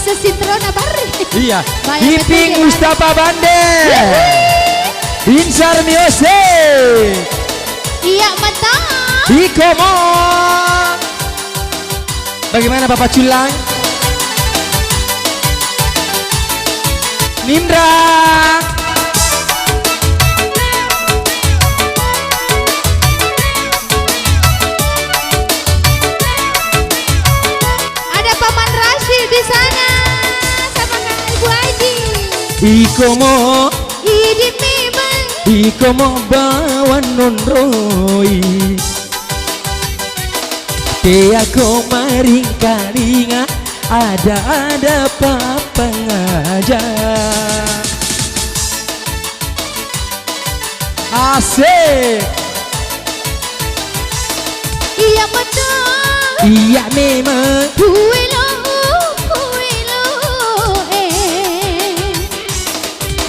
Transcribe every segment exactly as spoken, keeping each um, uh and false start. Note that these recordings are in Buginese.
Sesintrona barri. Iya. Iping Mustafa Bande. Insar Miose. Iya, mata. Iko mo. Bagaimana Bapak Culang? Nindra. Ada Paman Rashid di sana sama Kang Ibu Haji. Iko mo. Idi memang. Iko mo bawang nonroi. Teako maringkalinga ada-ada papangaja. Asik. Iya betul. Iya memang. Puelo, puelo, eh.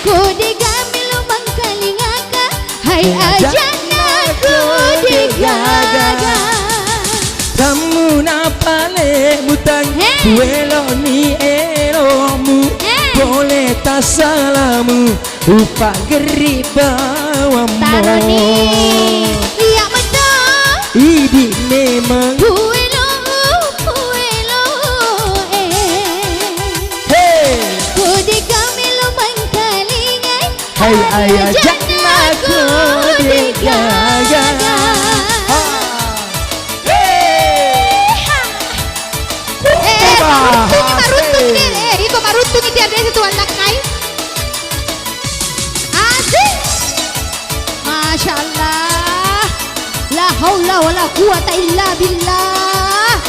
Ko dega melo mangkalingaka, hai ajanna ko degaga. Kamu napale mutang, puelo ni elomu, pole tasalamu, upageri bawammo. Taroni. Iya betul. Idi memang. Puelo, puelo, eh. Hey. Ko dega melo mangkalingai. Hai, ai, ajakna ko degaga. Ha. Hey. Eh, maruntungi, maruntungi dia. Eh, iko maruntungi dia, dia situ wallakkai. Asik. Masya Allah. La haula wala quwata illa billah.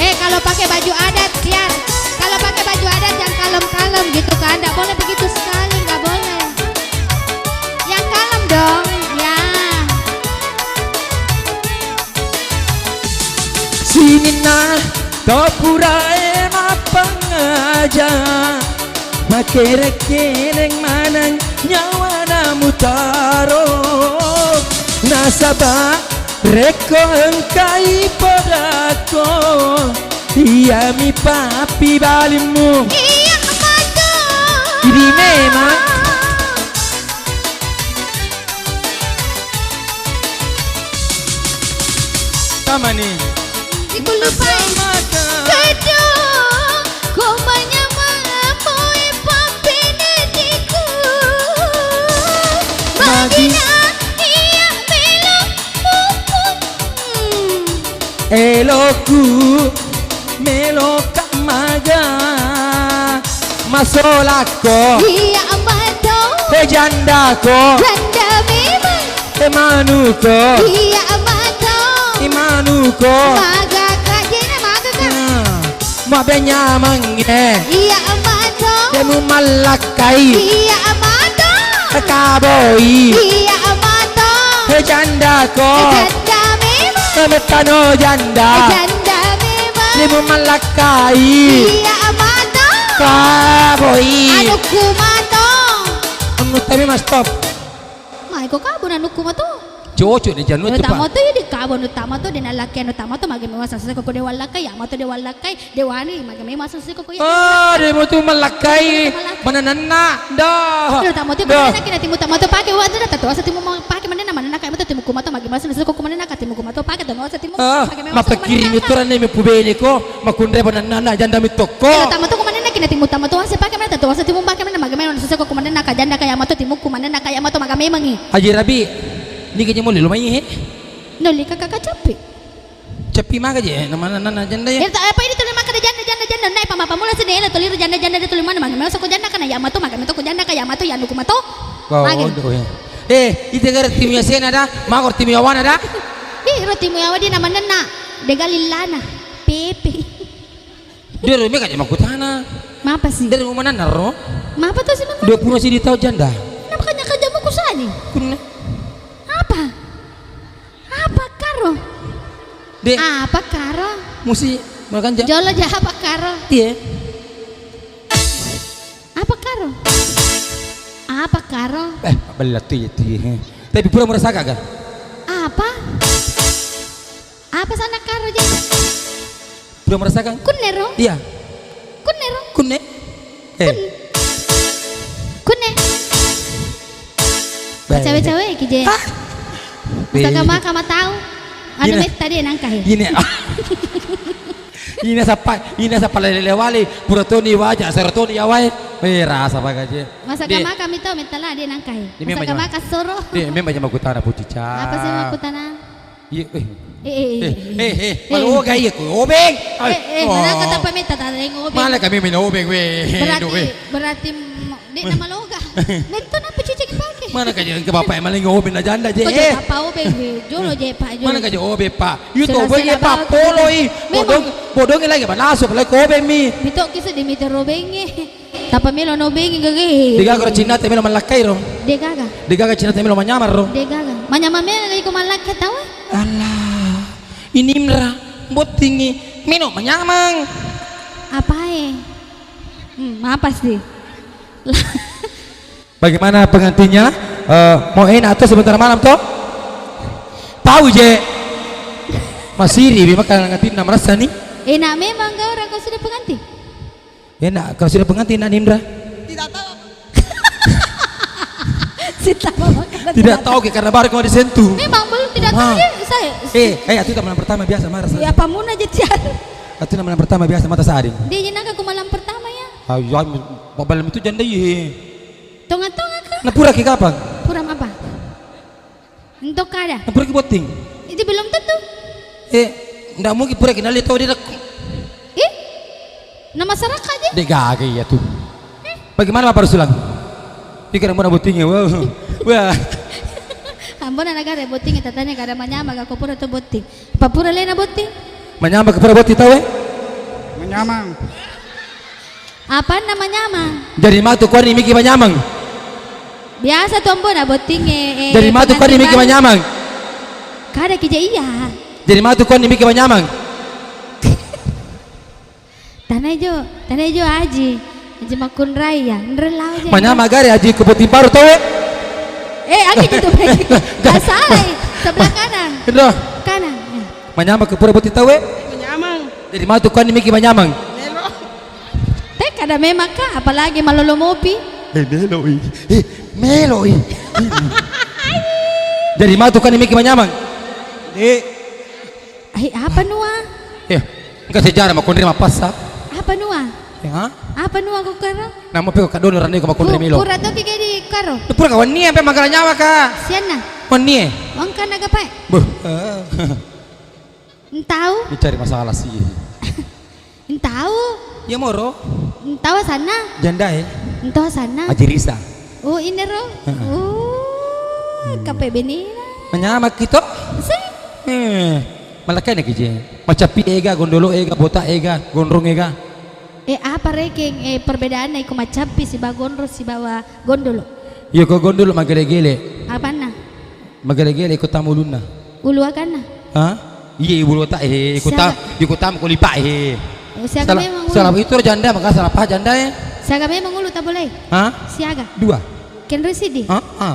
Eh, kalau pakai baju adat, biar kalau pakai baju adat yang kalem-kalem gitu kan, nggak boleh begitu sekali, nggak boleh. Yang kalem dong, ya. Sininna to purae mappangaja, makereng-kereng maneng nyawana mutaro, nasaba rekko engkai podakko, iyami pappibalimmu. Iya, matu. Idi memang. Tamani. Ikulupai. Kedong, ko manyameng moe pappenetiku. Madina, iya melo pupung. Eloku meloka maga. Masolakko. Iya mato. He jandako. Janda memang. He manuko. Iya mato. He manuko. Maga kak jena maga kak. Nah. Mabbenyamengnge. Iya mato. Demu mallakkai. Iya mato. Kaboi. Iya mato. He jandako. Janda memang. Mettano janda. Janda memang. Demu mallakkai. Iya mato. Kaboi. Anukku mato. Anu tami mas stop. Mai ko kabun anukku mato. Cocok ni janu. Tamato ya di kabun tamato di nalakki anu tamato magi mewasa seko de wallakkai ya mato de wallakkai. Dewani, mage memang sesiko ko iya. Ah, demo tu malakkai. Malakkai. Manananna. Dah. Dah, tamo tu ko mananna kina timu tamo tu pake wa tu dah tatu asa timu mau pake mananna mananna kai mata timu kumato mage masa sesiko ko mananna ka timu kumato pake tano asa timu. Ah, mapekiri mi turan ne me pubene ko, makunre mananna janda mi tokko. Dah, tamo tu ko mananna kina timu tamo tu asa pake mananna tatu asa timu pake mananna mage memang sesiko ko mananna ka janda kaya mato timu ku mananna kaya mato maga memangi. Haji Rabi, ni kenya mo lelo mai he. No lika kaka cappi. Ceppi maga je, nama nana janda ya. Iyaro ta-, apa ini tuli makkeda janda, janda, janda, nai pamapamula sedde elo tuli janda, janda de tuli mana magi melo soko janda kana ya mato magi mato ko janda ka ya mato ya nuku mato. Magi. Eh, ite gara timu ya sena da, magor timu ya wana da. Ih, ro timu ya wadi nama nana, de galillana, pepe. Dia ro mega je makutana. Mapa sih? Dari mana naro? Mapa tuh sih maka? Dua puluh masih di tau janda. Kenapa kanya kajamu kusani? Kunna. Apa? Apa karo? Dek. Apa karo? Musi makan ja. Jolo ja apa karo? Iya. Apa karo? Apa karo? Eh, bella tuh ya tuh ya. Tapi pura merasa kagak? Apa? Apa sana karo je? Sudah merasakan? Kunnero? Iya. Kunnero? Kunne? Eh. Kun-, kunne? Baik. Cawe-cawe ki je. Ah. Maka Beda. Maka matau. Anu Ina. Metta de nangka he. Ina. Ina sappa, ina sappa lele wale. Pura toni waja, sero toni yawae. Eh, rasa apa gaje. Masa De. Kamaka mito metta la de nangka he. Ini memang Masa kamaka soro. De, memang jama kutana pucica. Apa sih mau kutana? Iya, eh. Eh, eh, eh, Eh, eh, eh, eh, eh. Maloga iya ko obeng. Eh, eh, oh. Mana ko tappa metta tadeng obeng. Mana kami main obeng, weh. Berarti, Aduh, weh. Berarti m-, de na maloga. Metta na pucica dipake. Mana ka je ke bapak maling obeng na janda je. Ko je Eh. Papa obeng, weh. Jolo je, Pak, jolo. Mana ka je obeng, Pak? Yu to Sela-sela obeng, Pak, bawa polo ke i. Memang. Bodong, bodong lagi balaso kalau ko obeng mi. Mito kisa di mito robeng, eh. Tappa melo no bengi gage. Degaga ro cinna te melo mallakkai ro. Degaga. Degaga cinna te melo manyamar ro. Degaga. Manyamar melo iko mallakkai tau. Alah. Ini mra bottingi melo manyamang. Apae? Hmm, apa sih? Bagaimana pengantinnya? Eh, mau enak atau sebentar malam toh? Tahu je. Masih ribi makan ngantinna merasa nih. Enak memang kau orang kau sudah pengantin? Enak, kalau sudah pengantin, enak, Nindra? Tidak tahu. Sita mama karena Tidak tahu, ke, karena baru kau disentuh. Memang belum tidak tahu, Ah. Ya, saya. Eh, eh, itu teman pertama biasa marah saya. Ya, pamuna aja tiar. Itu nama pertama biasa mata saring. Dia jenaka ku malam pertama ya. Ayo, malam itu janda iya. Tonga-tonga kah? Nah, pura ke kapang? Pura apa? Untuk kada? Nah, pura ke botting? Itu belum tentu. Eh, ndak mungkin pura kenal dia tahu dia dak- Ih, nama masyarakat aja. Dek gaga iya tuh. Eh? Bagaimana Bapak Rusulang? Ini kada mau bottingnya, wow. Wah. Ambona nagare botting tatanya kada manyama gak kopura tuh botting. Apa pura lena botting? Manyama ke pura botting tahu eh? Manyamang. Apanna manyamang? Jadi matu kuani miki manyamang. Biasa tu ambona botting e, e, Jadi matu kuani miki manyamang. Kada kija iya. Jadi matu kuani miki manyamang. Tanajo, tanajo aji. Aji makunrai ya. Nrel lao aja. Manyamang gare aji ke botting baru tahu eh? Eh, aki gitu. Salah. Sebelah kanan. Indro. Kanan. Eh. Manyamang ke pura botting tahu eh? Manyamang. Jadi matu kuani miki manyamang. Melo. Te kada memang ka, apalagi malolo mopi. Eh, melo i. Eh, melo i. Jadi matu kuani miki manyamang. Dek. Ai apa nua? Eh, engka sejarah makondre mapassa. Apa nua? Ya. Apa nua ko karo? Nama pe ko kadolo rani ko makondre melo. Pura toki ke di karo. Pura kawan ni ampe magala nyawa ka. Sianna. Wenni e. Wangka naga pae. Buh. Entau. Ini cari masalah sih. Entau. Iya moro. Entau sana. Janda eh. Entau sana. Aji Risa. Oh, ini ro. Heeh. Oh, kape benina. Manyamang kito. Si. Eh, malakai na kije. Macappi ega, gondolo ega, bota ega, gondrong ega. Eh, apa rekeng eh perbedaanna iko macappi siba gondrong sibawa gondolo? Iya ko gondolo magele-gele. Apanna? Magele-gele iko tamu ulunna. Ulu akanna? Ha? Iya, ulu ta eh, iko ta, Siaga. Iko tamu ko lipa eh. Oh, siaga Salah, memang ulu. Salah itu janda maka salah paham janda eh. Siaga memang ulu tabole. Ha? Siaga. Dua. Kenro sidi. Ha? Ha.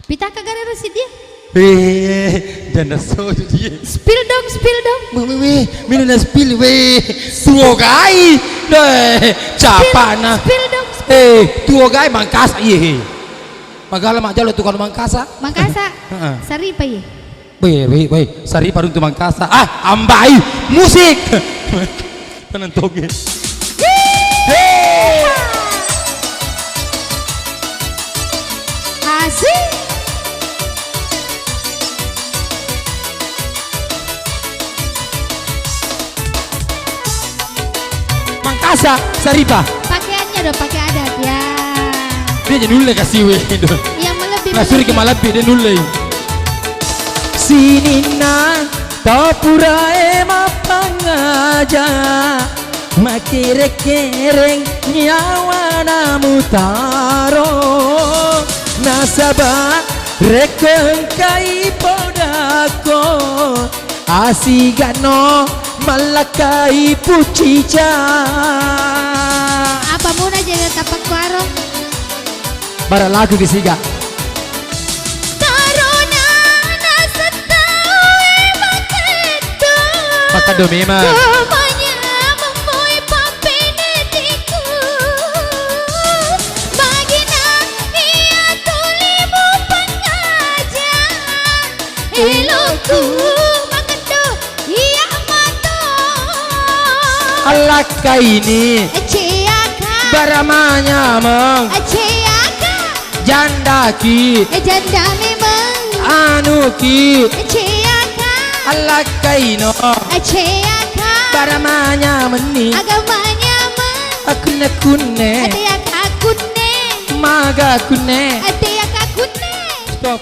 Pitaka gare ro sidi. Eh, janda soju dia. Spill dong, spill dong. Weh, weh, weh, minum na spill weh. Tuo gai. Deh, capana. Spill, spill dong, spill. Eh, tuo gai Mangkasa iya. Magala majjalo tukang Mangkasa. Mangkasa. Heeh. Saripa iya. Weh, weh, weh, saripa runtu Mangkasa. Ah, ambai musik. Tenang toge. Asik. Mangkasa, saripa. Pakaiannya dong, pakai adat ya. Dia jadi nulle kasih weh. Yang melebih. Nah, suri ke malebbi dia nulle. Sininna tau purae mappangngaja, makkereng-kereng nyawana mutaro. Nasaba rekko engkai podakko, asigano mallakkai pucica. Apa muna jaga tapakkuaro? Bara lagu kesiga. Tarona nasetta e makkeda. Makkado memang. Kumanya memmoi pappenetikku. Magina iya tuli mupangaja. Elokku makkado iya mato. Allakkaini. Ciaka. Baramanyameng. Ciaka. Jandaki. Eh, janda memang. Anuki. Ciaka. Allakkaino. Ciaka. Baramanyamenni. Agamanya meng. Akunne-kunne. Ate aka kunne. Maga kunne. Ate aka kunne. Stop.